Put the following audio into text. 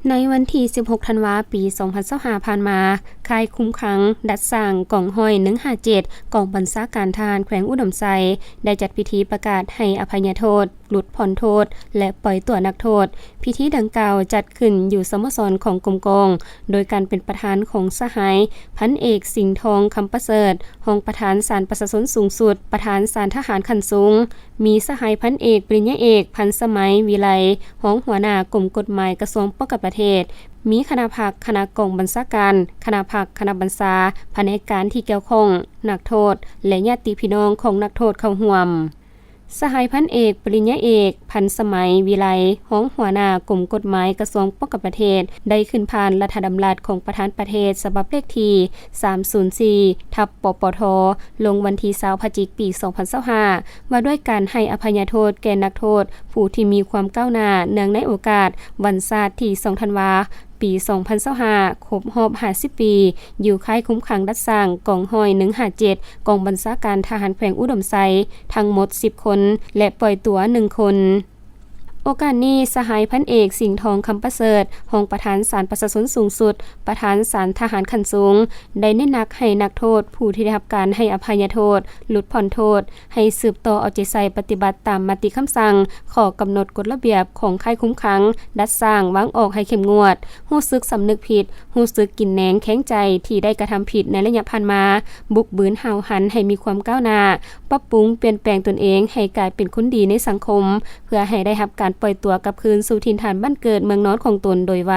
ໃນວັນທີສິບຫົກ ທັນວາ ປີສອງພັນຊາວຫ້າ ຜ່ານມາ, ຄ້າຍຄຸມຂັງ ດັດສ້າງ ກອງຮ້ອຍໜຶ່ງຫ້າເຈັດ ກອງບັນຊາການທະຫານແຂວງອຸດົມໄຊ ໄດ້ຈັດພິທີປະກາດໃຫ້ອະໄພຍະໂທດ, ຫຼຸດຜ່ອນໂທດ ແລະ ປ່ອຍຕົວນັກໂທດ. ພິທີດັ່ງກ່າວຈັດຂຶ້ນຢູ່ສະໂມສອນຂອງກົມກອງ, ໂດຍການເປັນປະທານຂອງສະຫາຍພັນເອກ ສິງທອງ ຄຳປະເສີດ, ຮອງປະທານສານປະຊາຊົນສູງສຸດ, ປະທານສານທະຫານຂັ້ນສູງ, ມີສະຫາຍພັນເອກ ປະລິນຍາເອກ ພັນສະໄໝ ວິໄລ, ຮອງຫົວໜ້າກົມກົດໝາຍກະຊວງປ້ອງກັນປະເທດ, ມີຄະນະພັກ, ຄະນະກອງບັນຊາການ, ຄະນະພັກ, ຄະນະບັນຊາ, ພະແນກການທີ່ກ່ຽວຂ້ອງ, ນັກໂທດ ແລະ ຍາດຕິພີ່ນ້ອງຂອງນັກໂທດເຂົ້າຮ່ວມ. ສະຫາຍພັນເອກ ປະລິນຍາເອກ ພັນສະໄໝ ວິໄລ, ຮອງຫົວໜ້າກົມກົດໝາຍກະຊວງປ້ອງກັນປະເທດ ໄດ້ຂຶ້ນຜ່ານລັດຖະດຳລັດຂອງປະທານປະເທດ ສະບັບເລກທີສາມສູນສີ່ ທັບ ປປທ ລົງວັນທີຊາວ ພະຈິກ ປີສອງພັນຊາວຫ້າ ວ່າດ້ວຍການໃຫ້ອະໄພຍະໂທດແກ່ນັກໂທດຜູ້ທີ່ມີຄວາມກ້າວໜ້າ ເນື່ອງໃນໂອກາດວັນຊາດທີສອງ ທັນວາ ປີສອງພັນຊາວຫ້າ ຄົບຮອບຫ້າສິບປີ ຢູ່ຄ້າຍຄຸມຂັງດັດສ້າງ ກອງຮ້ອຍໜຶ່ງຫ້າເຈັດ ກອງບັນຊາການທະຫານແຂວງອຸດົມໄຊ ທັງໝົດສິບຄົນ ແລະ ປ່ອຍຕົວໜຶ່ງຄົນ. ໂອກາດນີ້, ສະຫາຍພັນເອກ ສິງທອງ ຄຳປະເສີດ, ຮອງປະທານສານປະຊາຊົນສູງສຸດ, ປະທານສານທະຫານຂັ້ນສູງ, ໄດ້ເນັ້ນໜັກໃຫ້ນັກໂທດຜູ້ທີ່ໄດ້ຮັບການໃຫ້ອະໄພຍະໂທດ, ຫຼຸດຜ່ອນໂທດ, ໃຫ້ສືບຕໍ່ເອົາໃຈໃສ່ປະຕິບັດຕາມມະຕິຄຳສັ່ງ, ຂໍ້ກຳນົດ, ກົດລະບຽບຂອງຄ້າຍຄຸມຂັງ, ດັດສ້າງ, ວາງອອກໃຫ້ເຂັ້ມງວດ, ຮູ້ສຶກສຳນຶກຜິດ, ຮູ້ສຶກກິນແໜງແຂງໃຈທີ່ໄດ້ກະທຳຜິດໃນໄລຍະຜ່ານມາ, ບຸກບືນຫ້າວຫັນໃຫ້ມີຄວາມກ້າວໜ້າ, ປັບປຸງປ່ຽນແປງຕົນເອງໃຫ້ກາຍເປັນຄົນດີໃນສັງຄົມ, ເພື່ອໃຫ້ໄດ້ຮັບການປ່ອຍຕົວກັບຄືນສູ່ຖິ່ນຖານບ້ານເກີດເມືອງນອນຂອງຕົນໂດຍໄວ.